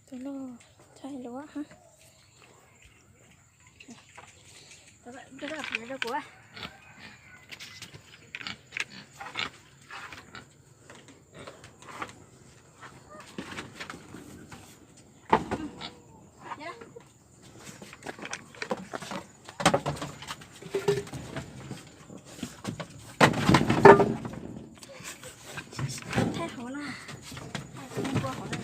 Tus loj thaij luaj ha. Rau kuv. Thaij hauv no, thaij npua hauv no.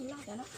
Loj cov no.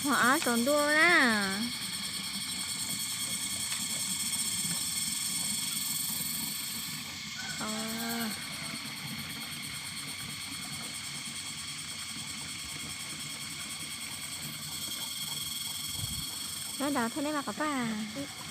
Hos av tsaus ntuj na. Nyob nrad thiaj li mas kom pab.